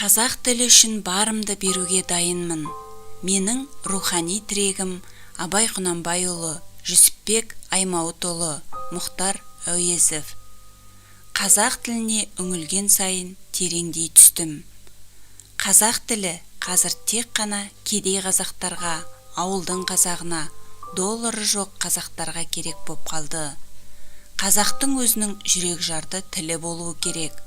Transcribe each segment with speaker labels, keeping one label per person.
Speaker 1: Қазақ тілі үшін барымды беруге дайынмын. Менің рухани тірегім Абай Құнанбайұлы, Жүсіпбек Аймауытұлы, Мұхтар Әуезов. Қазақ тіліне үңілген сайын тереңдей түстім. Қазақ тілі қазір тек қана кедей қазақтарға, ауылдың қазағына, доллары жоқ қазақтарға керек боп қалды. Қазақтың өзінің жүрекжарды тілі болуы керек.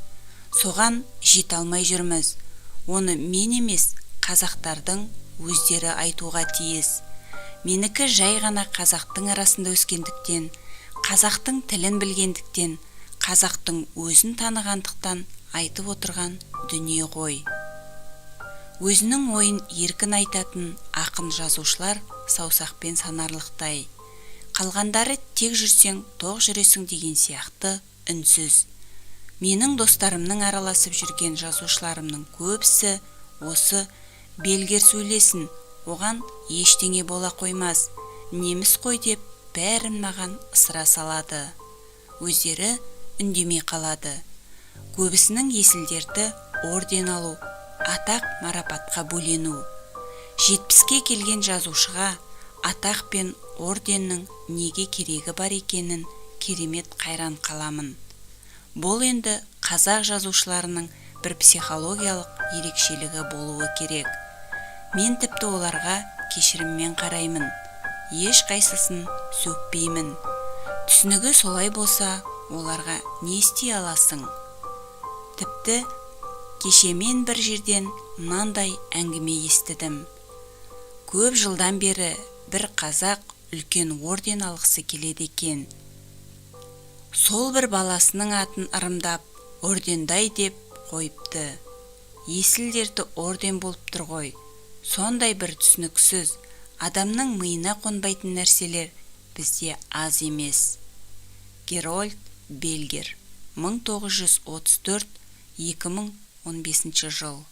Speaker 1: Соған жете алмай жүрміз. Оны мен емес, қазақтардың өздері айтуға тиіс. Менікі жай ғана қазақтың арасында өскендіктен, қазақтың тілін білгендіктен, қазақтың өзін танығандықтан айтып отырған дүние ғой. Өзінің ойын еркін айтатын ақын, жазушылар саусақпен санарлықтай. Қалғандары тек жүрсең, тоқ жүресің деген сияқты үнсіз. Менің достарымның, араласып жүрген жазушыларымның көбісі осы Бельгер сөйлесін, оған ештеңе бола қоймас, неміс қой деп бәрін маған ысыра салады. Өздері үндемей қалады. Көбісінің есіл-дерті орден алу, атақ марапатқа бөлену. 70-ке келген жазушыға атақ пен орденнің неге керегі бар екенін керемет қайран қаламын. Бұл енді қазақ жазушыларының бір психологиялық ерекшелігі болуы керек. Мен тіпті оларға кешіріммен қараймын, ешқайсысын сөкпеймін. Түсінігі солай болса, оларға не істей аласың? Тіпті кеше мен бір жерден мынандай әңгіме естідім. Көп жылдан бері бір қазақ үлкен орден алғысы келеді екен. Сол бір баласының атын ырымдап, Ордендай деп қойыпты. Есіл дерті орден болып тұр ғой. Сондай бір түсініксіз, адамның миына қонбайтын нәрселер бізде аз емес. Герольд Бельгер, 1934-2015 жыл.